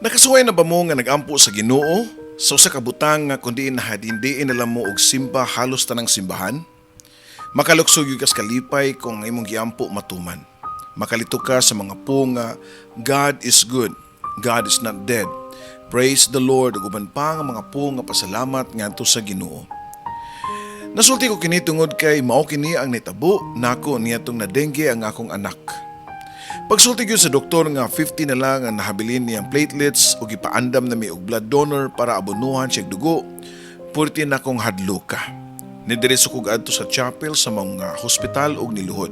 Nakasuway na ba mo nga nagampo sa Ginoo sa usa ka butang nga kun diin nahadindiin na lang mo og simba halos tanang simbahan? Makaluksog gyud kas kalipay kung ang imong giampo matuman. Makalito ka sa mga po nga God is good, God is not dead. Praise the Lord ug uban pa nga mga po nga pasalamat ngadto sa Ginoo. Nasulti ko kini tungod kay mao kini ang nitabo nako niadtong nadengge ang akong anak. Pagsulti gyud sa doktor nga 50 na lang ang nahabilin niyang platelets ug gipaandam na mi og blood donor para abonuhan siya og dugo, purti na kong hadloka. Nidiretso kog adto sa chapel sa mga hospital ug niluhod.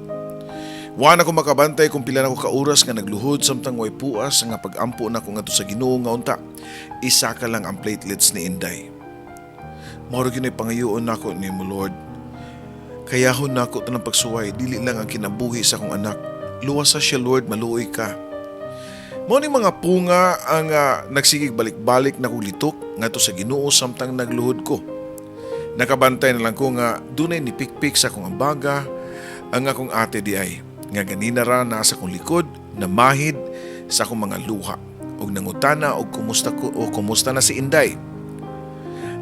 Wa na ko makabantay kung pila na ko ka oras nga nagluhod samtang way puas nga pag-ampo nako ngadto sa Ginoo nga unta. Isa ka lang ang platelets ni Inday. Mao ra gyud ay pangayoon nako nimo, Lord. Kayahon nako tanang pagsuway, dili lang ang kinabuhi sa akong anak. Luwasa siya, Lord, maluoy ka. Mao ni mga punga ang nagsigig balik-balik na kong litok ngadto sa Ginoo samtang nagluhod ko. Nakabantay na lang ko nga dunay nipikpik sa akong ambaga ang akong ate di ay nga ganina ra naa sa akong likod namahid sa akong mga luha ug nangutana og kumusta ko o kumusta na si Inday.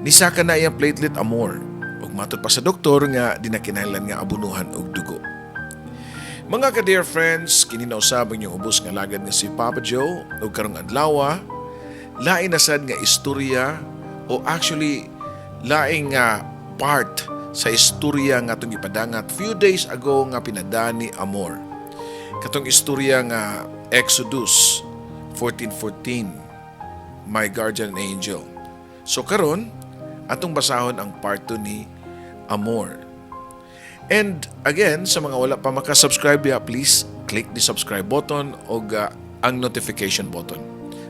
Nisaka na iyang platelet, Amor, ug matod pa sa doktor nga di na kinahanglan nga abunuhan og dugo. Mga ka-dear friends, kini na usab ang inyong ubos nga lagad nga si Papa Joe ug karong adlaw lain na sad nga istorya o actually laing nga part sa istorya nga atong gipadangat few days ago nga pinada ni Amor. Katong istorya nga Exodus 14:14, My Guardian Angel. So karon atong basahon ang part 2 ni Amor. And again, sa mga wala pa makasubscribe ya, please click the subscribe button o ang notification button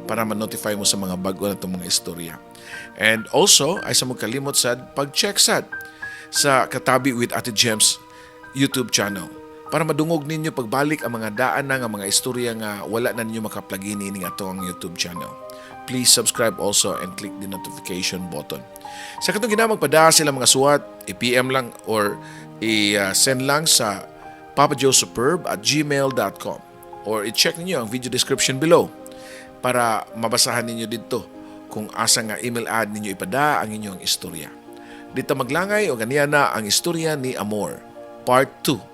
para ma-notify mo sa mga bago na itong mga istorya. And also, ay sa magkalimot sad, pag-check sad sa Katabi with Ate Gems YouTube channel para madungog ninyo pagbalik ang mga daan na nga mga istorya nga wala na ninyo makaplagin ini ato ang YouTube channel. Please subscribe also and click the notification button. Sa katong ginamagpada sila mga suwat, i-PM lang or i-send lang sa papajoesuperb@gmail.com or i-check ninyo ang video description below para mabasahan ninyo dito kung asa nga email ad ninyo ipada ang inyong istorya. Dito maglangay o ganiya na ang istorya ni Amor, Part 2.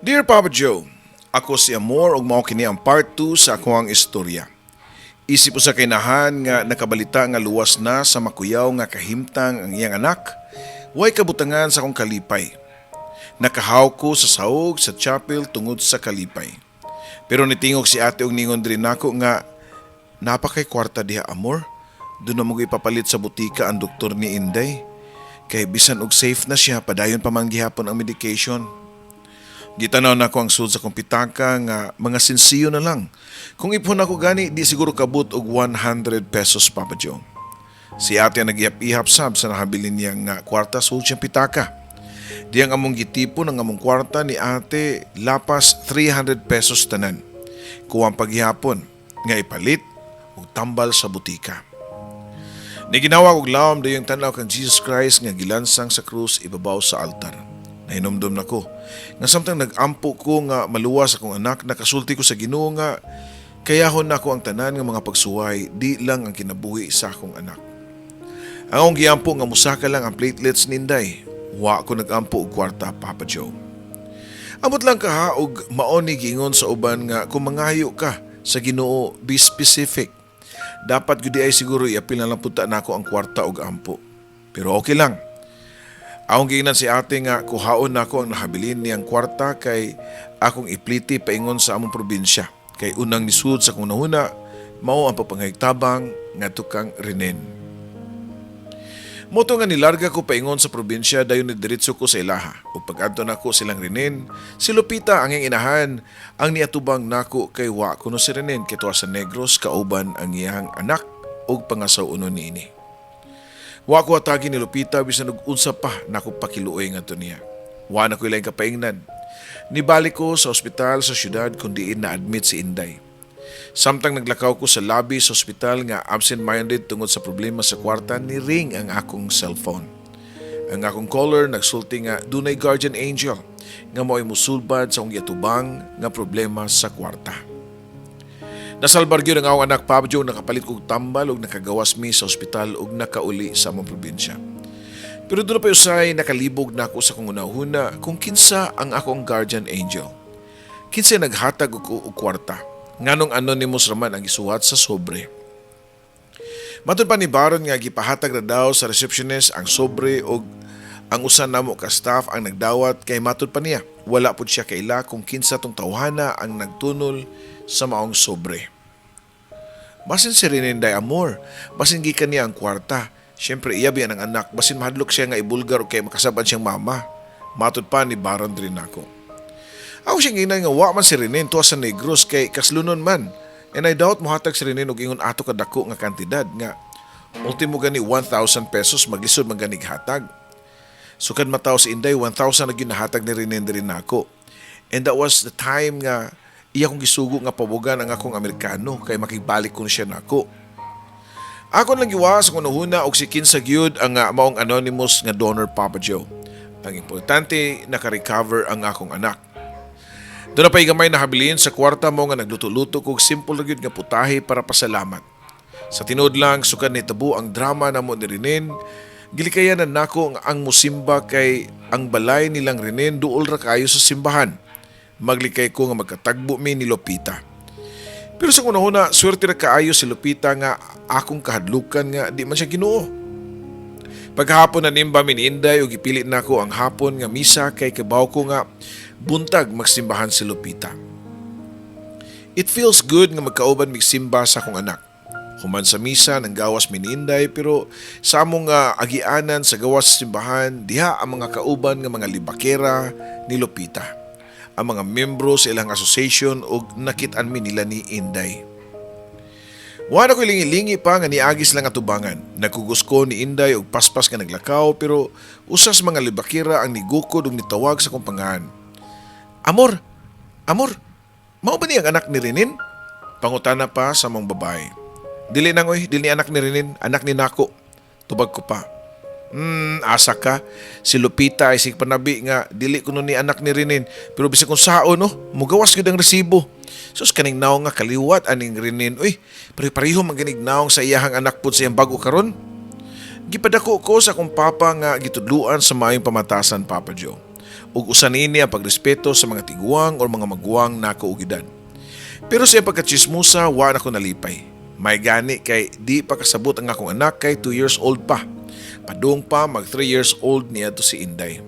Dear Papa Joe, ako si Amor ug mao kini ang part 2 sa akoang istorya. Isip usa ka inahan nga nakabalita nga luwas na sa makuyaw nga kahimtang ang iyang anak, way kabutangan sa akong kalipay. Nakahaw ko sa sahog sa chapel tungod sa kalipay. Pero nitingog si ate og ningon diri nako nga napakay kwarta diha, Amor. Doon na mo ipapalit sa butika ang doktor ni Inday. Kay bisan og safe na siya, padayon pa man gihapon ang medication. Gitanaw nako ang sud sa akong pitaka nga mga sensiyo na lang. Kung ipon ako gani, di siguro kabut og 100 pesos, Papa Joe. Si ate ang nag-ihap-ihap sab sa nahabilin niya nga kwarta sud siyang pitaka. Di ang among gitipon ang among kwarta ni ate lapas 300 pesos tanan. Kuwang paghihapon nga ipalit og tambal sa butika. Ni ginawa og lawom dayong tan-aw kang Jesus Christ nga gilansang sa krus ibabaw sa altar. Nahinumdum nako nga samtang nag-ampo ko nga maluwas akong anak, nakasulti ko sa Ginoo nga kayahon nako ang tanan nga mga pagsuway, di lang ang kinabuhi sa akong anak. Ang akong giampo nga musaka lang ang platelets ninday. Wa ko nag-ampo og kwarta, Papa Joe. Amot lang ka ha og mao ni giingon sa uban nga kung mangayo ka sa Ginoo, be specific. Dapat gyud ay siguro iapil na lang punta nako ang kwarta og ampo. Pero okay lang. Akong giingnan si ate nga kuhaon nako ang nahabilin niyang kwarta kay akong ipliti paingon sa among probinsya. Kay unang nisud sa akong nahuna, mao ang pagpangayog tabang ngadto kang Renen. Mao to nga nilarga ko paingon sa probinsya, dayon nidiretso ko sa ilaha. Ug pag-adto nako silang Renen, si Lupita ang iyang inahan ang niatubang nako kay wa kuno si Renen kay sa Negros kauban ang iyang anak ug pangasaw-onon niini. Wa ko atagi ni Lupita bisan og unsa pa nako pakiluoy ngadto niya. Wa na ko laing kapaingnan. Nibalik ko sa ospital sa syudad kung diin na-admit si Inday. Samtang naglakaw ko sa lobby sa ospital nga absent-minded tungod sa problema sa kwarta, ni ring ang akong cellphone. Ang akong caller nagsulti nga dunay guardian angel nga mao'y musulbad sa akong giatubang nga problema sa kwarta. Nasalbar gyud ang akong anak, Papa Joe, nakapalit kog tambal ug nakagawas mi sa ospital ug nakauli sa among probinsya. Pero duna pa usay nakalibog nako sa akong hunahuna kung kinsa ang akong guardian angel. Kinsa naghatag og kwarta? Nganong anonymous raman ang gisuwat sa sobre? Matod pa ni Baron nga gipahatag na daw sa receptionist ang sobre og ang usa namo ka staff ang nagdawat kay matod pa niya wala pud siya kaila kung kinsa tong tawhana ang nagtunol sa maong sobre. Basin si Rinenday Amor, basin gikan niya ang kwarta. Siyempre iya biya ng anak, basin mahadlok siya nga ibulgar o kay makasaban siyang mama. Matod pa ni Baron diri nako. Ako siyang giingnan nga wa man si Renen tuwa sa Negros kay kaslunon man. And I doubt mohatag si Renen og ingon ato kadako nga kantidad nga ultimo gani 1,000 pesos maglisod man ganig hatag. Sukad mataw si Inday, 1,000 na ginahatag ni Renen diri nako. And that was the time nga iya kong gisugo nga pabugan ang akong Amerikano kay makigbalik ko siya nako. Ako lang giwa sa kunuhuna og si kinsa gyud ang maong anonymous nga donor, Papa Joe. Ang importante, naka-recover ang akong anak. Duna pay gamay na habilin sa kwarta, mao nga nagluto-luto kog simple ra gyud nga putahe para pasalamat. Sa tinuod lang, sukad nitabo ang drama namo ni Renen, gilikayan na nako ang musimba kay ang balay nilang Renen duol ra kayo sa simbahan. Maglikay ko nga magkatagbo mi ni Lupita. Pero sa kunahuna, swerte ra kaayo si Lupita nga akong kahadlukan nga di man siya Ginoo. Pagkahapon nanimba mi ni Inday ug gipili nako ang hapon nga misa kay kibaw ko nga buntag magsimbahan si Lupita. It feels good nga magkauban mig simba sa akong anak. Human sa misa nang gawas mi ni Inday, pero sa among agianan sa gawas sa simbahan, diha ang mga kauban nga mga libakera ni Lupita. Ang mga membro sa ilang association ug nakit-an mi nila ni Inday. Wa na ko lingi-lingi pa nga niagi silang atubangan. Nagkugos ko ni Inday og paspas nga naglakaw, pero usas mga libakira ang nigukod og nitawag sa akong pangalan. "Amor, Amor, mao ba ni ang anak ni Renin?" Pangutana pa sa maong babae. "Dili nang oy, dili ni anak ni Renin, anak ni nako." Tubag ko pa. Asa ka. Si Lupita ay sig panabi nga dili kuno ni anak ni Renin. Pero bisag kung sao no, mugawas gyud ang resibo. Sus, kaning naong nga kaliwat aning Renin. Uy, pare-pareho man ganig naong sa iyahang anak pud sa iyang bag-o karon. Gipadako ko sa akong papa nga gitudluan sa maayong pamatasan, Papa Joe. Ug usa niini ang pagrespeto sa mga tiguang or mga maguwang nako ug edad. Pero sa iyang pagkachismosa, wa na ko nalipay. May gani kay di pa kasabot ang akong anak kay 2 years old pa. Padung pa mag 3 years old niya to si Inday.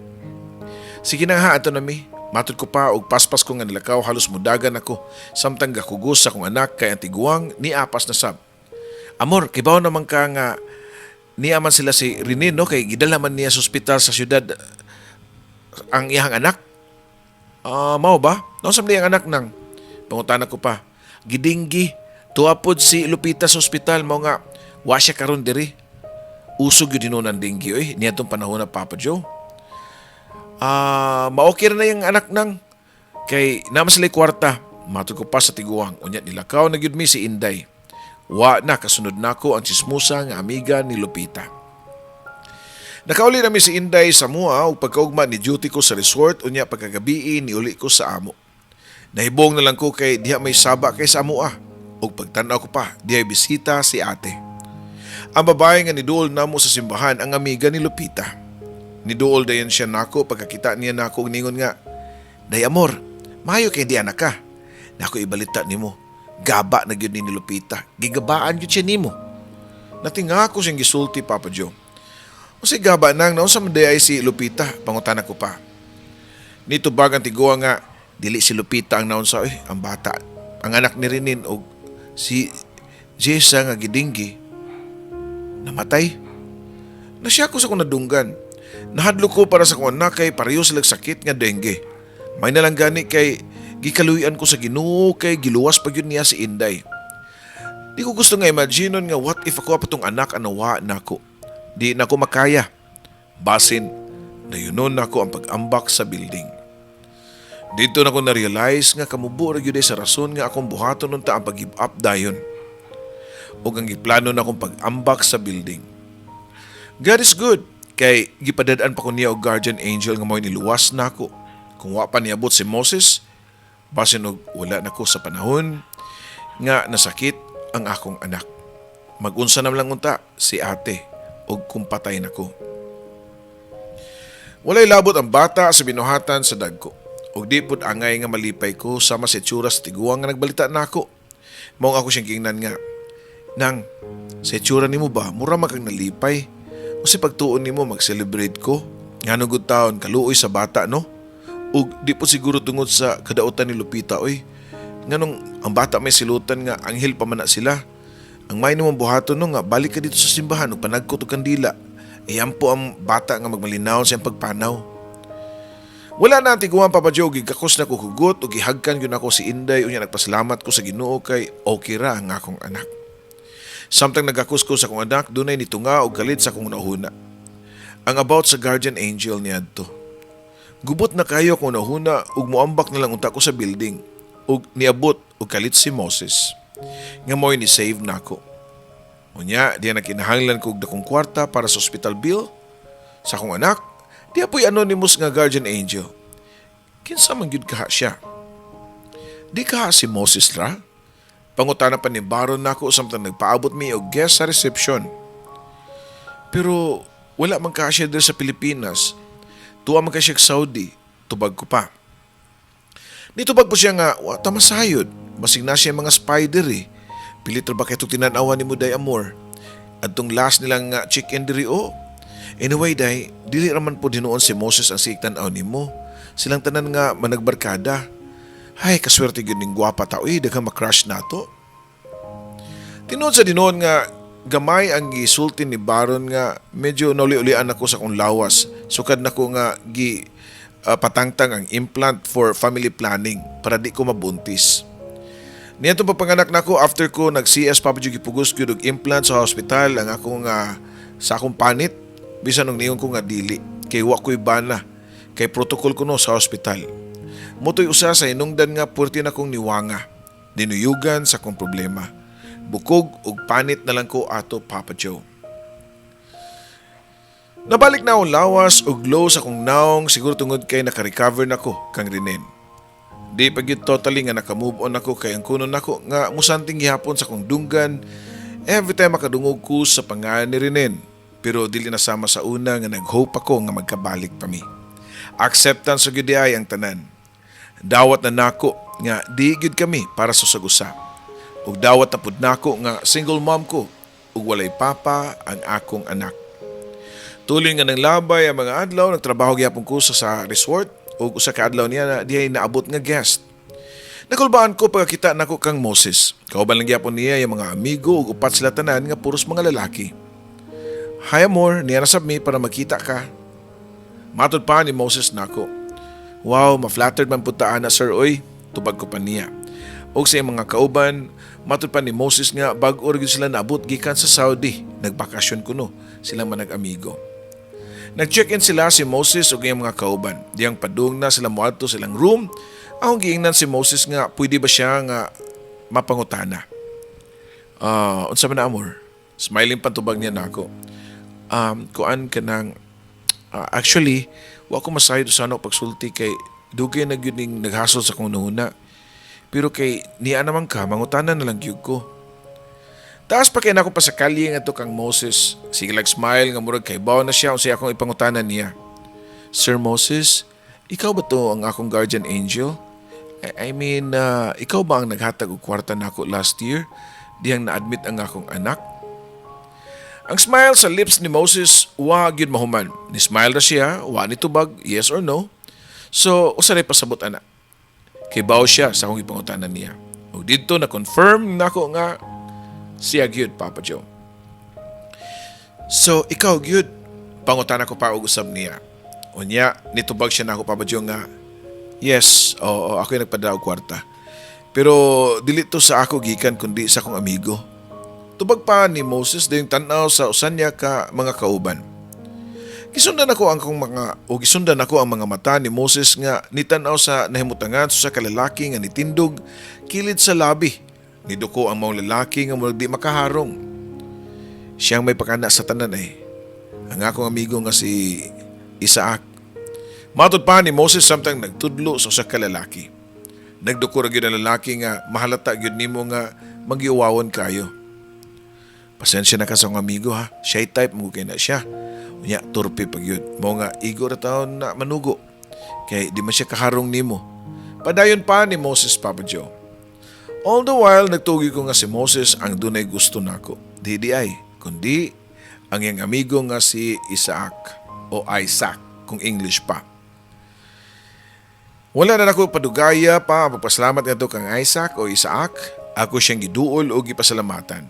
"Sige na ha, ato na mi." Matod ko pa og paspas ko nga nilakaw, halos mudagan ako samtang gakugos sa akong anak kay ang tiguang ni apas na sab. "Amor, kibaw naman ka nga niya man sila si Rene no, kay gidala man niya sa ospital sa syudad ang iyang anak." "Ah, mao ba? Naunsa man ang anak nang?" Pangutana ko pa. "Gidinggi. Tuwa pod si Lupita sa ospital, mao nga wa siya karon diri. Uso gyud hinuon ang denggi oy niadtong panahon na, Papa Joe." "Ah, maokay ra na yung anak nang kay naman sila kwarta." Matod ko pa sa tiguang. Unya nilakaw na gyud mi si Inday. Wa na kasunod nako ang chismosa nga amiga ni Lupita. Nakauli nami si Inday sa mua ug pagkaugma ni duty ko sa resort, unya pagkagabii niuli ko sa amo. Nahibong na lang ko kay diha may saba kay sa amoa. Ug pagtan-aw ko pa, diha bisita si ate. Ang babae nga niduol namo sa simbahan ang amiga ni Lupita. Niduol dayon siya nako pagkakita niya nako ug ningon nga, "Day Amor, maayo kay di anak ka. Nako ibalita nimo. Gaba na gyud ni Lupita. Gigabaan gyud siya nimo." Natinga ko siyang gisulti, Papa Joe. "Unsay gaba nang? Naunsa man diay si Lupita?" Pangutana ko pa. Nitubag ang tiguang nga dili si Lupita ang naunsa oy, ang bata. Ang anak ni Renin og si Jessa nga gidinggi namatay. Nashock ko sa akong nadunggan. Nahadlok ko para sa akong anak kay pareho sila sakit nga dengue. May nalang gani kay gikaluyan ko sa Ginoo kay giluwas pa gyud niya si Inday. Di ko gusto nga imaginon nga what if ako pa tong anak ang nawa nako. Di na ko makaya. Basin, dayunon nako ang pag-ambak sa building. Dito na ko na-realize nga kamubo ra gyud sa rason nga akong buhaton unta ang pag-give up dayon. Ug ang giplano na akong pag-ambak sa building. God is good kay gipadad-an pa ko niya og guardian angel nga mo'y niluwas nako. Kung wa pa niabot si Moses, basin og wala nako sa panahon nga nasakit ang akong anak. Magunsa na lang unta si ate og kung patay nako. Walay labot ang bata sa binuhatan sa dagko. Og di pud angay nga malipay ko sama sa itsura sa tiguang nga nagbalita nako. Mao ako siyang giingnan nga, "Nang, sa itsura nimo ba, mura man kang nalipay. O si pagtuon nimo mag-celebrate ko. Ngano gud taon, kaluoy sa bata, no? Ug di po siguro tungod sa kadautan ni Lupita, oy. Nganong ang bata may silutan nga anghel pa man na sila. Ang may nimong buhaton no nga balik ka dito sa simbahan ug panagkot og kandila. Iyan po ang bata nga magmalinaw sa iyang pagpanaw." Wala na ang tiguang, Papa Joe, gigakos na ko hugot ug gihagkan gyud ako si Inday, unya nagpasalamat ko sa Ginoo kay okay ra ang akong anak. Samtang nagakos ko sa akong anak, dunay nitunga og kalit sa akong hunahuna. Ang about sa guardian angel niadto. Gubot na kayo akong hunahuna ug muambak na lang unta ko sa building ug niabot og kalit si Moses nga mo'y ni save nako. Unya, diya nagkinahanglan ko og dakong kwarta para sa hospital bill sa akong anak, diya po'y anonymous nga guardian angel. Kinsa man gyud kaha siya? Di kaha si Moses ra? Pangutana pa ni Baron nako samtang nagpaabot mi og guest sa reception. "Pero wala man kaha siya diri sa Pilipinas. Tuwa man ka siya sa Saudi," tubag ko pa. Nitubag po siya nga, "Wa ta masayod. Basig na siya mga spider eh. Pilit ra ba kay itong tinanawa ni mo, day amor? Adtong last nilang nga check-in diri o. Anyway day, dili raman po hinuon si Moses ang siig tan-aw nimo. Silang tanan nga managbarkada. Hay, kaswerte gyud ning gwapa ta oy, daghang ma-crush nato." Tinuod sa dinuon nga gamay ang gisulti ni Baron nga medyo nauli-ulian ako sa akong lawas. Sukad nako nga gi patangtang ang implant for family planning para di ko mabuntis. Niadtong pagpanganak nako, after ko nag CS, Papa Joe, gipugos gyud og implant sa hospital ang akong sa akong panit bisan og niingon ko nga dili kay wa ko'y bana kay protocol ko no sa hospital. Mao to'y usa sa hinungdan nga puwerte na kong niwanga. Dinuyugan sa akong problema. Bukog ug panit na lang ko ato, Papa Joe. Nabalik na akong lawas ug glow sa akong naong, siguro tungod kay naka-recover na ko kang Renen. Di pa gyud totally nga naka-move on ako kay ang kuno nako nga musanting gihapon sa akong dunggan every time makadungog ko sa pangalan ni Renen. Pero dili na sama sa una nga nag-hope ako nga magkabalik pa mi. Acceptance gyud diay ang tanan. Dawat na nako nga di gyud kami para sa usag-usa. Ug dawat na pud nako nga single mom ko ug walay papa ang akong anak. Tuloy nga nang labay ang mga adlaw, nagtrabaho gyapon ko sa resort ug usa ka adlaw niya na dihay naabot nga guest. Nakulbaan ko pagkakita nako kang Moses. Kauban lang gyapon niya yung mga amigo ug upat sila tanan nga puros mga lalaki. "Hi amor, niya na sab mi para magkita ka." Matod pa ni Moses nako. "Wow, ma-flattered man pud ta ana, sir oy," tubag ko pa niya. Og sa iyang mga kauban, matod pa ni Moses nga bag-o ra gyud sila naabot gikan sa Saudi. Nagbakasyon kuno silang manag-amigo. Nag-check-in sila si Moses ug iyang mga kauban. Diyang padung na sila moadto silang room, akong giingnan si Moses nga pwede ba siya nga mapangutana. "Ah, unsa man na, amor?" Smiling pantubag niya nako. Kuan ka nang actually wa ko masayod sa ano pagsulti kay dugay na gyud ning naghasol sa akong hunahuna. Pero kay niya naman ka, mangutana na lang gyud ko." Taas pa kay nako pa sa kalye nga kang Moses. Sige lag smile nga murag kay na siya unsay akong ipangutana niya. "Sir Moses, ikaw ba to ang akong guardian angel? I mean, ikaw ba ang naghatag og kwarta nako last year? Dihang na-admit ang akong anak?" Ang smile sa lips ni Moses, wa gyud mahuman. Ni smile ra siya, wa ni tubag, yes or no. So, usa ray pasabot ana. Kay baw siya sa akong ipangutana niya. Ug didto na confirm nako nga siya gyud, Papa Joe. "So, ikaw gyud?" Pangutana ko pa og usab niya. Unya, nitubag siya nako, Papa Joe, nga, "Yes, oo, ako yung nagpadala og kwarta. Pero dili to sa ako gikan kundi sa akong amigo." Tubag pa ni Moses dayong tan-aw sa usan niya ka mga kauban. Gisundan ako ang mga mata ni Moses nga nitan-aw sa nahimutangan sa kalalaki nga nitindog kilid sa lobby. Niduko ang maong lalaki nga murag di makaharong. "Siyang may pakana sa tanan ay ang akong amigo nga si Isaac." Matod pa ni Moses samtang nagtudlo sa usa ka lalaki. Nagduko ra gyud ang lalaki nga mahalata gyud nimo nga magyuwawon kayo. "Pasensya na ka sa akong amigo ha. Shy type mo kay na siya. Unya torpe pa gyud. Mao nga igo ra taon na manugo. Kay di man siya kaharong nimo." Padayon pa ni Moses, Papa Joe. All the while nagtugi ko nga si Moses ang dunay gusto nako. Di di ay, kundi ang iyang amigo nga si Isaac o Isaac kung English pa. Wala na nako padugaya pa ang pagpasalamat ngadto kang Isaac o Isaac. Ako siyang giduol o gipasalamatan.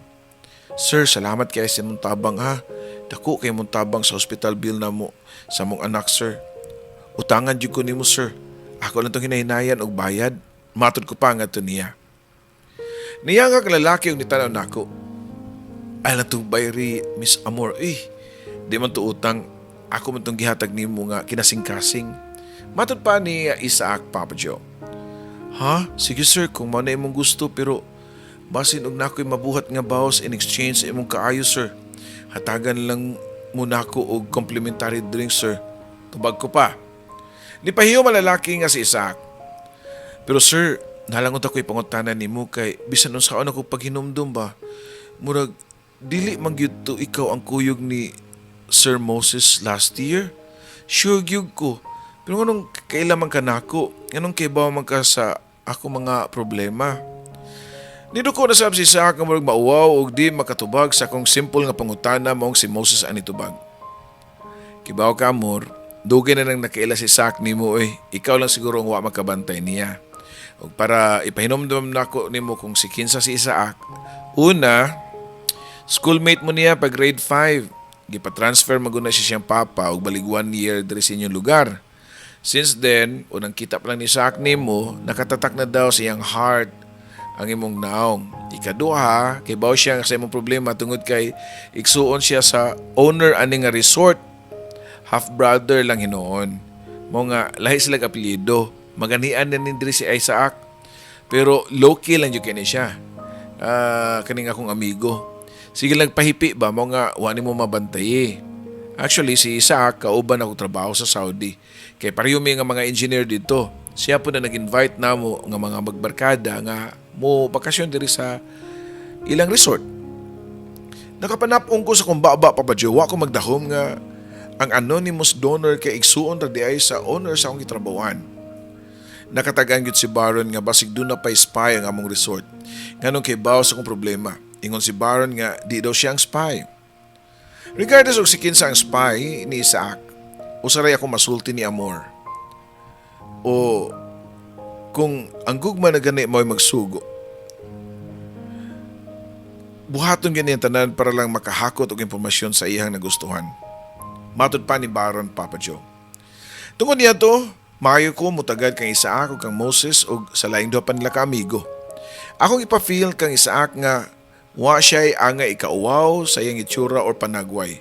"Sir, salamat kay sa imong tabang ha. Dako kay imong tabang sa hospital bill namo sa among anak, sir. Utangan jud ko nimo, sir. Ako lang tong hinahinayan og bayad." Matod ko pa ngadto niya. Niya nga lalaki og nitanaw nako. "Ay lang tong bayri, Miss Amor. Eh, di man to utang. Ako man tong gihatag nimo nga kinasing-kasing." Matod pa ni Isaac, Papa Joe. "Ha? Sige sir, kung mao na imong gusto, pero basin og nako'y mabuhat nga bawas in exchange sa imong kaayo, sir. Hatagan lang mo nako og complimentary drink, sir." Tubag ko pa. Nipahiyo man lalaki nga si Isaac. "Pero sir, nalangot ako ipangutana nimo kay bisan unsaon ako paghinumdum ba, murag dili man gyud to ikaw ang kuyog ni Sir Moses last year. Sure gyud ko. Pero nganong kaila man ka nako? Nganong kibaw man ka sa ako mga problema?" Niduko na sab si Isaac nga murag mauwaw og di makatubag sa akong simple nga pangutana, maong si Moses ang nitubag. "Kibaw ka, amor, dugay na nang nakaila si Isaac nimo oy. Ikaw lang siguro ang wa makabantay niya. Ug para ipahinomdom nako nimo kung si kinsa si Isaac. Una, schoolmate mo niya pag grade 5. Gipa-transfer man gud na siya siyang papa og balig one year diri sa inyong lugar. Since then, unang kita pa lang ni Isaac nimo, nakatatak na daw sa iyang heart ang imong naong. Ikaduha, kibaw siya sa imong problema tungod kay igsuon siya sa owner ani nga resort. Half brother lang hinuon. Mao nga lahi sila apelyido. Maganian na ni diri si Isaac. Pero low-key lang jud kini siya. Ah, kaning akong amigo. Sige lang pahipi ba, mao nga wa nimo mabantay. Actually, si Isaac kauban ako trabaho sa Saudi. Kay pareho mi nga mga engineer dito. Siya po na nag-invite namo nga mga magbarkada nga mo bakasyon diri sa ilang resort." Nakapanapong ko sa kumbaba, Papa Joe, wa ko magdahom nga ang anonymous donor kay igsuon ra di ay sa owner sa akong gitrabawan. Nakatagan gyud si Baron nga basig duna pay spy ang among resort. Nganong kibaw sa akong problema. Ingon si Baron nga di daw siya ang spy. Regardless og si kinsa ang spy ni Isaac, usaray ako masulti ni Amor. O kung ang gugma na gani mo'y magsugo, buhaton gani ang tanan para lang makahakot og impormasyon sa iyang nagustuhan. Matod pa ni Baron, Papa Joe. Tungod niya to, maayo ko mutagad kang Isaac ug kang Moses ug sa laing duha pa nila ka amigo. Akong ipa-feel kang Isaac nga wa siya'y angay ikauwaw sa iyang itsura or panagway.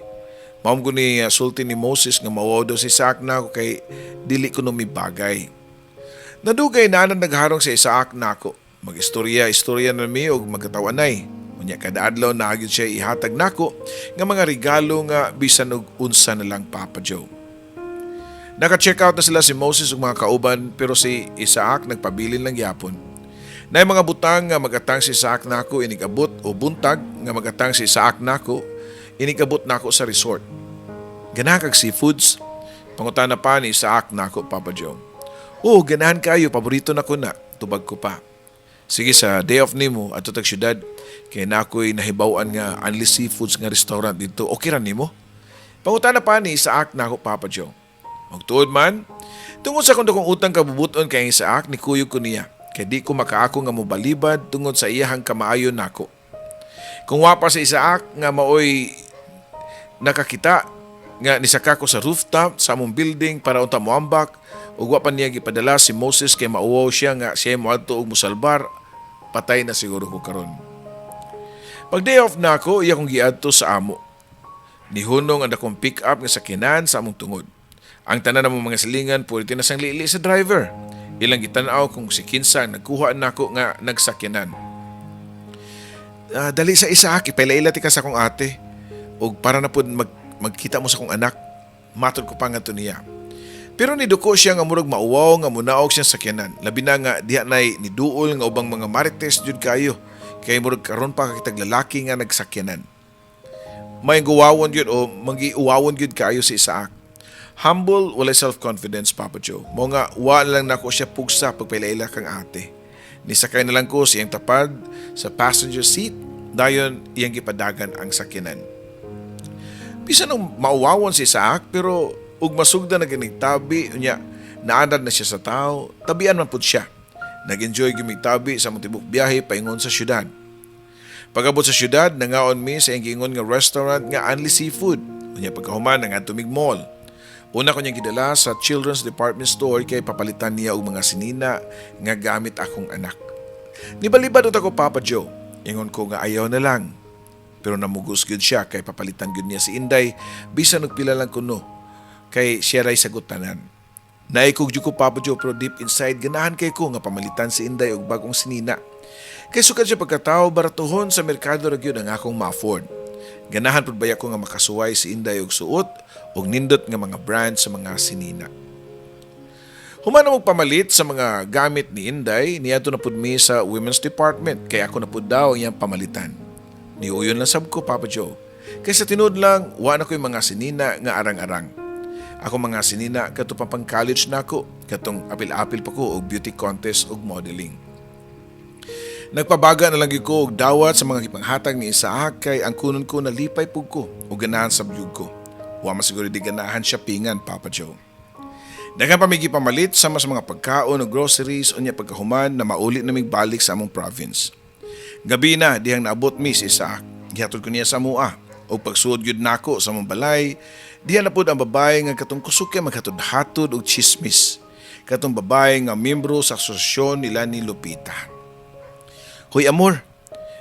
Mao ko ni sulti ni Moses nga mauwaw daw si Isaac nako kay dili ko bagay. Nadugay na nang nagharong si Isaac nako. Mag-istorya, istorya na mi og magkatawanay. Unya kada adlaw na gyud siya ihatag nako nga mga regalo nga bisan og unsa na lang, Papa Joe. Naka-check out na sila si Moses ug mga kauban, pero si Isaac nagpabilin lang gyapon. Naay mga butang nga magatang si Isaac nako inigabot o buntag nga magatang si Isaac nako inigabot nako sa resort. "Ganahan kag seafoods?" pangutana pa ni Isaac nako, Papa Joe. "Oo, ganahan kayo, paborito na ko na," tubag ko pa. "Sige, sa day off nimo adto tag syudad kay nakoy nahibaw-an nga only seafoods nga restaurant dito. Okay ra nimo?" Pangutana pa ni Isaac nako, Papa Joe. Og tuod man, tungod sa akong dakong utang kabubuton kay Isaac, nikuyog ko niya. Kay di ko makaako nga mobalibad tungod sa iyahang kamaayo nako. Kung wa pa si Isaac nga maoy nakakita Nga nisaka ko sa rooftop sa among building para unta moambak ug wa pa niya gipadala si Moses kay mauwaw siya nga siya moadto og mosalbar, patay na siguro ko karon. Pag day off na ako, iya kong giadto sa amo. Nihunong ang dakong pick up nga sakyanan sa among tungod. Ang tanan namong mga silingan pwede na sang liili sa driver. Ilang gitan-aw kung si kinsa ang nagkuha nako nga nagsakyanan. Dali sa isa, ipailaila tika sa akong ate. Og para na pud magkita mo sa akong anak. Matod ko pa nga to niya. Pero niduko siya nga murag mauwaw nga munaog siyang sakyanan. Labi na nga diha nay niduol nga ubang mga marites jud kayo. Kay murag karon pa kitag lalaki nga nagsakyanan. May guwawon gyud o magiuwawon gyud kayo si Isaac. Humble, walay self-confidence, Papa Joe. Mao nga, wa lang nako siya pugsa pagpailaila kang ate. Nisakay na lang ko siyang tapad sa passenger seat, dayon iyang gipadagan ang sakyanan. Bisan nung mauwawon si Isaac, pero ug masugda na ganing tabi, unya, naanad na siya sa tao, tabian man pud siya. Nag-enjoy gimig tabi sa among tibok biyahe paingon sa syudad. Pag-abot sa syudad, nangaon mi sa iyang giingon nga restaurant nga only seafood. Unya pagkahuman, nangadto mig mall. Una ko niyang gidala sa children's department store kay papalitan niya og mga sinina nga gamit akong anak. Nibalibad ako, Papa Joe. Ingon ko nga ayaw na lang. Pero namugos gyud siya kay papalitan gyud niya si Inday bisan og pila lang kuno kay siya ray sagot tanan. Naikog jud ko, Papa Joe, pero deep inside ganahan kay ko nga pamalitan si Inday og bagong sinina. Kay sukad siya pagkatao, baratuhon sa merkado ra gyud ang akong ma-afford. Ganahan pud baya ko nga makasuway si Inday og suot og nindot nga mga brand sa mga sinina. Human na pamalit sa mga gamit ni Inday, niadto na pud mi sa women's department kay ako na pud daw iyang pamalitan. Niuyon lang sab ko, Papa Joe. Kay sa tinuod lang, wa na ko'y mga sinina nga arang-arang. Ako mga sinina kadto pa pang college nako, katong apil-apil pa ko og beauty contest ug modeling. Nagpabaga na lang gyud ko og dawat sa mga gipanghatag ni Isaac kay ang kunon ko nalipay pug ko ug ganahan sa biyug ko. Wa man siguro di ganahan shoppingan, Papa Joe. Daghan pa may gipamalit sama sa mga pagkaon o groceries, unya pagkahuman na mauli na mig balik sa among province. Gabi na dihang naabot mi si Isaac. Gihatod ko niya sa mua. Og pagsuod gyud nako sa among balay, diha na pud ang babae nga katong kusog kay maghatod-hatod og chismis. Katong babae nga membro sa asosasyon nila ni Lupita. "Hoy amor,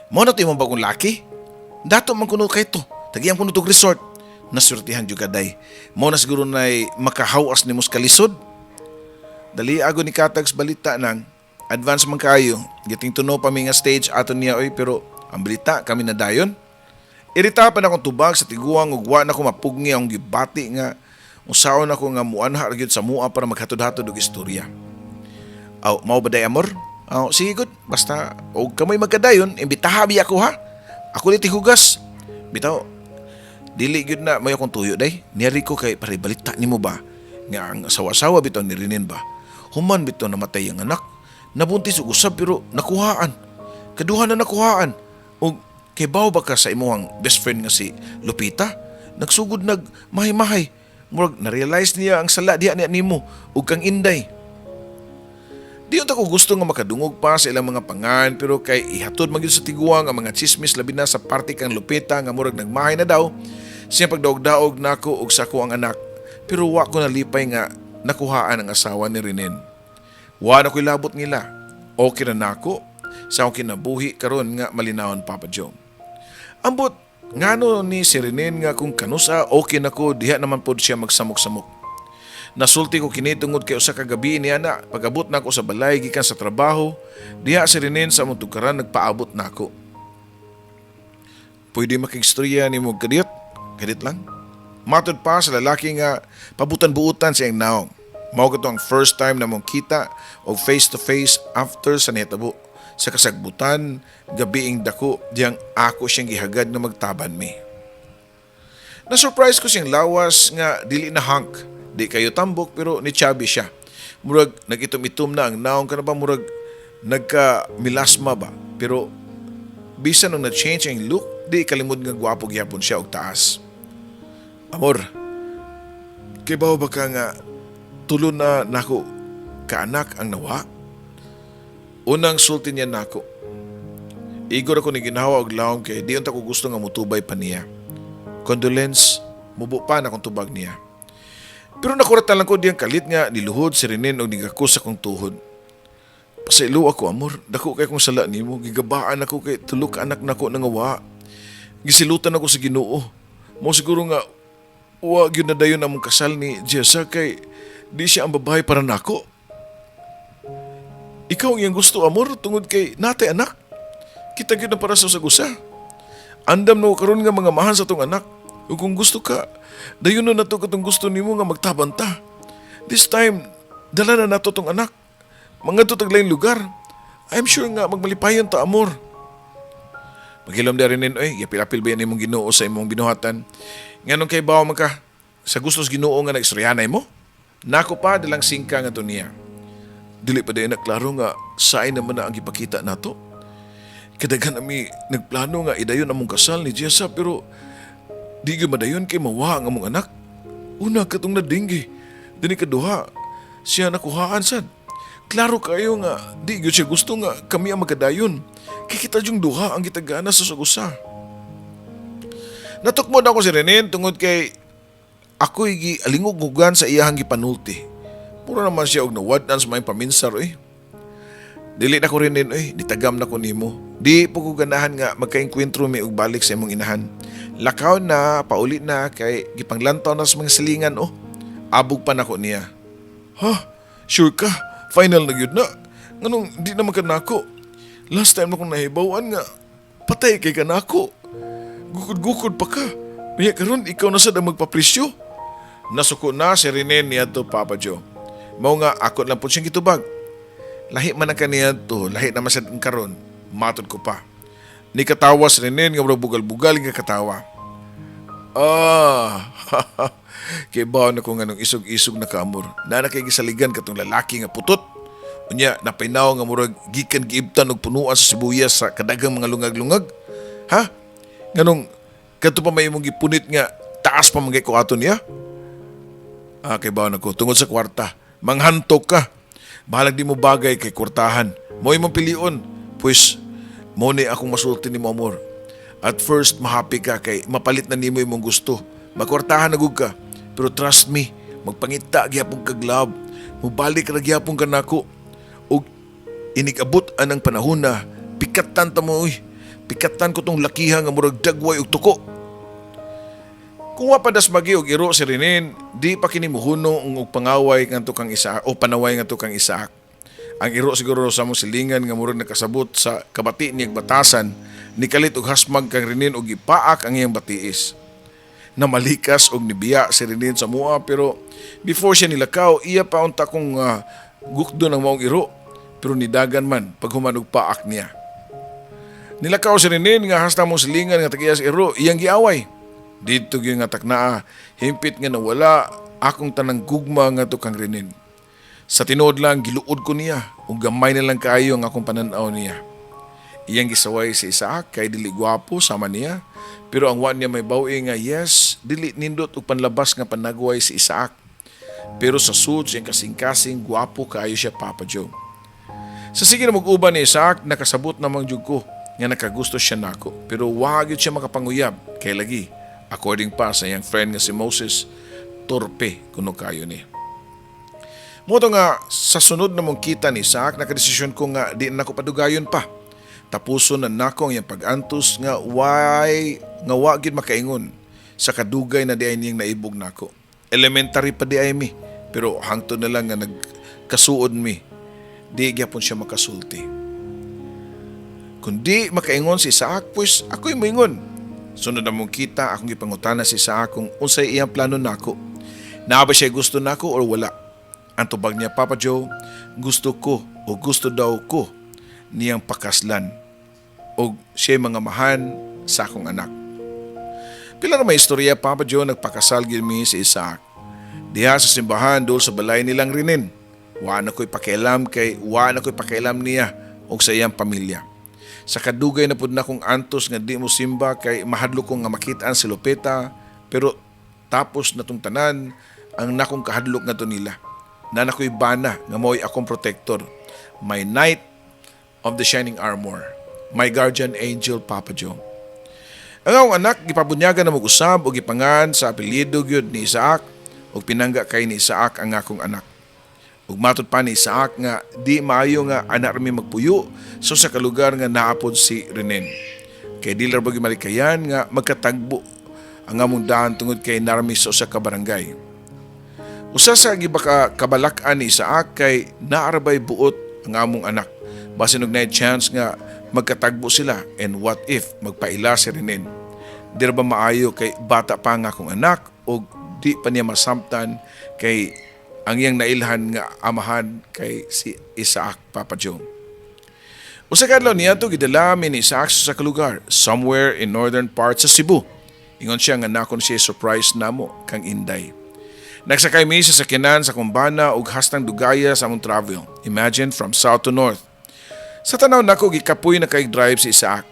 mao na to imong bagong laki? Dato man kuno kay to. Tagian kuno tog resort. Nasurtihan jud ka day. Mao na siguro nay makahawas nimo sa kalisod." Dali ago ni katags balita nang advance man kayo. Giting tuno pa mi nga stage ato niya oy, pero ang balita kami na dayon. Irita pa na akong tubag sa tiguang ug wa na ko mapugni ang gibati nga usaon ako nga muanha ra gyud sa mua para maghatod-hatod og istorya. "Aw, mao ba day, amor? Aw, sige good. Basta og kamoy magkadayon, imbitaha biya ako ha. Ako ni tihugas." "Bitaw, dili gyud na may akong tuyo day. Niari ko kay para balita nimo ba nga ang asawa-asawa bitaw ni Rinin ba. Human bitaw namatay ang anak. Nabuntis og usab pero nakuhaan. Kaduha na nakuhaan. Og kay baw ba ka sa imong best friend nga si Lupita? Nagsugod nag mahay-mahay. Murag na-realize niya ang sala diha niya nimo ug kang Inday." Di unta ko gusto nga makadungog pa sa ilang mga pangan, pero kay ihatod man gyud sa tiguang ang mga chismis, labi na sa parte kang Lupita nga murag nagmahay na daw siya pagdaog-daog nako og sa ako ang anak, pero wa ko nalipay nga nakuhaan ang asawa ni Renen. Wa na ko'y labot nila. Okay na nako sa akong kinabuhi karon nga malinawon, Papa Joe. Ambot ngano ni si Renen nga kung kanusa okay na ko, diha naman pod siya magsamok-samok. Nasulti ko kini tungod kay usa ka gabi niya na pag-abot nako sa balay gikan sa trabaho, diha si Renen sa among tugkaran nagpaabot nako. "Pwede makigstorya nimo kadiyot? Kadit lang." Matod pa sa lalaki nga pabutan-buutan sa iyang naong. Mao kato ang first time na mong kita og face to face after sa nahitabo sa kasagbutan gabiing dako diyang ako siyang gihagad nga magtaban mi. Na-surprise ko siyang lawas nga dili na hunk. Di kayo tambok pero ni chubby siya. Murag nag-itom-itom na ang naong kana ba, murag nagka melasma ba. Pero bisan nung na-change ang look, di kalimod nga gwapo gyapon siya og taas. "Amor, kay ba ka nga tulo na nako kaanak ang nawa?" Unang sulti niya nako. Igor ako ni ginawa og lawom kay di unta ko gusto nga mutubay pa niya. "Condolence, Mubo pa na akong tubag niya. Pero nakuratan lang ko diyang kalit nga niluhod si Renen og nigakos sa akong tuhod. Pasaylo ako, amor. Dako kay kong sala nimo. Gigabaan ako kay tulo ka anak nako nangawa. Gisilutan ako sa Ginoo. Mao siguro nga wa gyud na dayon among kasal ni Jessa kay di siya ang babae para nako. Ikaw ang iyang gusto, amor, tungod kay natay anak. Kita gyud na para sa usa. Andam no karon nga mga mahan sa tong anak. Ug kung gusto ka, dayon na nato katong gusto nimo nga magtabang ta. This time, dala na nato tong anak. Mangadto tag laing lugar. I'm sure nga magmalipayon ta, amor. Maghilom di rin, oy, gapil-apil ba yan imong Ginoo sa imong binuhatan? Nganong kay bawo man ka sa gusto sa Ginoo nga nag-istoryahanay mo? Nako pa dalang singka nga to niya. Dili pa diay na klaro nga saay naman na ang gipakita nato. Kadaghan nami nagplano nga idayon among kasal ni Jessa, pero di gyud madayon kay mawa ang among anak. Una, katong na-dengue. Dini kaduha, siya nakuhaan sad. Klaro kayo nga di gyud siya gusto nga kami ang magkadayon. Kay kita yung duha ang gitagana sa usa. Natukmod ako si Renen tungod kay ako'y gialingog-ugan sa iyahang gipanulti. Mura naman siya og nawad-an sa maayong paminsar oy. Dili na ko, Renen, oy, nitagam na ko nimo. Di po ko ganahan nga magkaengkwentro mi og balik sa imong inahan. Lakaw na, pauli na kay gipanglantaw na sa mga silingan oh. Abog pa nako niya. Ha? Sure ka? Final na gyud na? Nganong di naman ka nako? Last time na kong nahibawan nga patay kay ka nako. Gukod-gukod pa ka. Unya karon ikaw na sad ang magpapresyo. Nasuko na si Rene niadto, Papa Joe. Mao nga ako lang po siyang gitubag. Lahi man ang kaniadto, lahi naman sa karon. Matod ko pa. Ni katawa si Rene nga murag bugal-bugal nga katawa. Ah, kay bawo na ko nga nung isog-isog na ka, amor. Naa na kay gisaligan katong lalaki nga putot. Unya napainaw nga murag gikan giibtan og punuan sa sibuyas sa kadagang mga lungag-lungag. Ha? Nganong kadto pa may imong gipunit nga taas pa man kay ko ato niya? Ah, kay bawo na ko tungod sa kwarta. Manghantok ka. Bahalag di mo bagay kay kwartahan. Mo imong pilion. Pues, mo ni akong masulti ni mo, amor. At first, mahappy ka kay mapalit na nimo imong gusto. Makwartahan na gud ka. Pero trust me, magpangita gyapon kag love. Mubalik ra gyapon ka nako. Ug inig-abot anang panahon na pikatan ta mo uy. Pikatan ko tong lakiha nga murag dagway og tuko. Kung wa pa dasmagi og iro si Renen, di pa kini muhuno og pangaway ngadto kang Isaac o panaway ngadto kang Isaac. Ang iro siguro sa among silingan nga murag nakasabot sa kabati niyang batasan, nikalit og hasmag kang Renen og gipaak ang iyang batiis. Namalikas og nibiya si Renen sa mua, pero before siya nilakaw, iya pa unta kong gukdo ng maong iro, pero nidagan man paghuman og paak niya. Nilakaw si Renen nga hasta mong silingan nga tag-iya sa iro, iyang giaway. Dito gyud nga taknaa, himpit nga nawala akong tanang gugma nga kang Renen. Sa tinuod lang, giluod ko niya ug gamay na lang kaayo ang akong panan-aw niya. Iyang gisaway si Isaac kay dili gwapo sama niya, pero ang wa niya may bawi nga yes, dili nindot og panlabas nga panagway si Isaac. Pero sa sud siyang kasing-kasing gwapo kaayo siya, Papa Joe. Sa sige na mag-uban ni Isaac, nakasabot namang jud ko nga nakagusto siya nako. Pero wa gyud siya makapanguyab kay lagi, according pa sa iyang friend nga si Moses, torpe kuno kayo ni. Mao to nga sa sunod na mong kita ni Isaac, nakadesisyon ko nga di na nako padugayon pa. Tapuson na nako ang iyang pag-antos nga why nga wa gyud makaingon sa kadugay na di ay niyang naibog nako. Elementary pa di ay mi, pero hangtod na lang nga nagkasuod mi, di gyapon siya makasulti. Kung di makaingon si Isaac, pues ako'y moingon. Sunod na mong kita, akong gipangutana si Isaac kung unsay iyang plano nako. Naa ba siya gusto nako or wala? Ang tubag niya, Papa Joe, gusto ko o gusto daw ko niyang pakaslan o siya mga mahan sa akong anak. Pila na may istorya, Papa Joe, nagpakasal gyud mi si Isaac. Diha sa simbahan dool sa balay nilang Renen. Wa na ko'y pakialam kay wa na ko'y pakialam niya og sa iyang pamilya. Sa kadugay na pud na kong antos nga di mo simba kay mahadlok ko nga makit-an si Lupeta, pero tapos na tong tanan ang nakong kahadlok nga to nila. Na nako'y bana nga mo'y akong protector. My knight of the shining armor. My guardian angel, Papa Joe. Ang akong anak gipabunyagan namo usab og gipangan sa apelyido gyud ni Isaac ug pinangga kay ni Isaac ang akong anak. Ug matud pa ni Isaac nga di maayo nga anak rami magpuyo sa usa ka lugar nga naa pod si Renen. Kay di ra ba gyud malikayan nga magkatagbo ang among daan tungod kay naa rami sa usa ka barangay. Usa sa gibaka kabalak-an ni Isaac kay naa ra bay buot ang among anak. Basin og naay chance nga magkatagbo sila and what if magpaila si Renen. Di ra ba maayo kay bata pa nga akong anak og di pa niya masamtan kay ang iyang nailhan nga amahan kay si Isaac, Papa Joe. Usa ka adlaw niadto, gidala mi ni Isaac sa lugar somewhere in northern parts sa Cebu. Ingon siya nga naa kuno siya surprise namo kang Inday. Nagsakay mi sa sakyanan sa akong bana ug hastang dugaya sa among travel. Imagine, from south to north. Sa tanaw nako, gikapoy na kay drive si Isaac.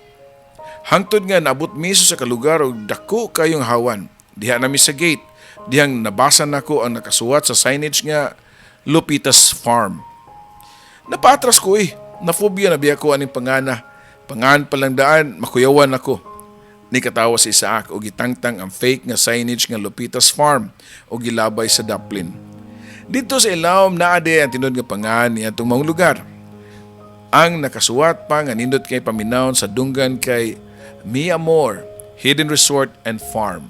Hangtod nga naabot mi sa lugar og dako kayong hawan. Diha nami sa gate. Dihang nabasa nako ang nakasuwat sa signage nga Lupitas Farm. Napaatras ko eh. Nafobia na biya ko aning pangana. Pangan pa lang daan, makuyawan ako. Ni katawa si Isaac og gitangtang ang fake nga signage nga Lupitas Farm o gilabay sa daplin. Didto sa ilawom naa diay ang tinuod nga pangan ni atong maong lugar. Ang nakasuwat pa nga nindot kay paminawon sa dunggan kay Mia Amor, Hidden Resort and Farm.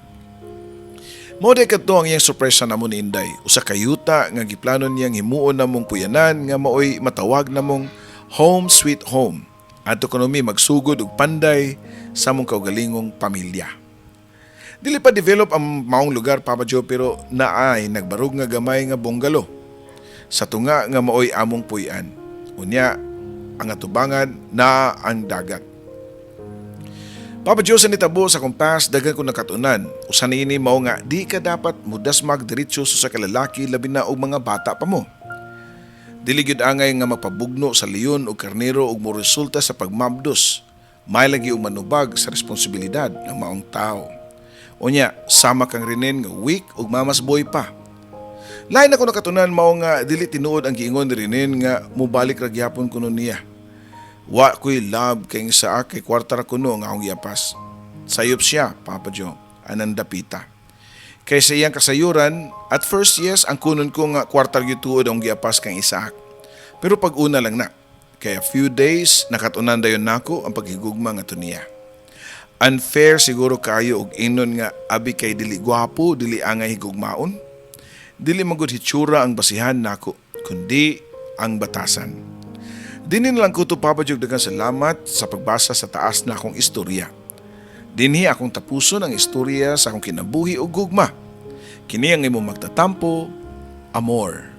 Mao diay kadto ang iyang sorpresa namo ni Inday. Usa ka yuta nga giplano niyang himuon namong puyanan nga maoy matawag namong Home Sweet Home. Adto kuno mi magsugod og panday sa among kaugalingong pamilya. Dili pa develop ang maong lugar, Papa Joe, pero naay nagbarog nga gamay nga bungalo sa tunga nga maoy among puy-an. Unya, ang atubangan na ang dagat. Papa Joe, sa nitabo sa akong past, daghan ko nakatunan. Usa niini mao nga di ka dapat mudasmag diretso sa kalalaki, labi na og mga bata pa mo. Dili gyud angay nga mapabugno sa leon o karnero ug moresulta sa pagmabdos. May lagi og manubag sa responsibilidad ng maong tao. Unya, sama kang Renen nga weak ug mama's boy pa. Lain ako nakatunan mao nga dili tinuod ang giingon ni Renen nga mobalik ra gyapon kuno niya. Wa ko'y love kay sa kay kwarta ra kuno nga akong giapas. Sayop siya, Papa Joe, anang dapita. Kay sa iyang kasayuran, at first, yes, ang kunon ko nga kwarta gyud tuod ang giapas kang Isaac. Pero pag una lang na, kay a few days nakatunan dayon nako ang paghigugma nga niya. Unfair siguro kayo og ingnon nga abi kay dili gwapo, dili angay higugmaon. Dili magud hitsura ang basihan nako, kundi ang batasan. Dinhi na lang ko to, Papa Joe. Daghang salamat sa pagbasa sa taas na akong istorya. Dinhi akong tapuson ang istorya sa akong kinabuhi o gugma. Kini ang imong magtatampo, Amor.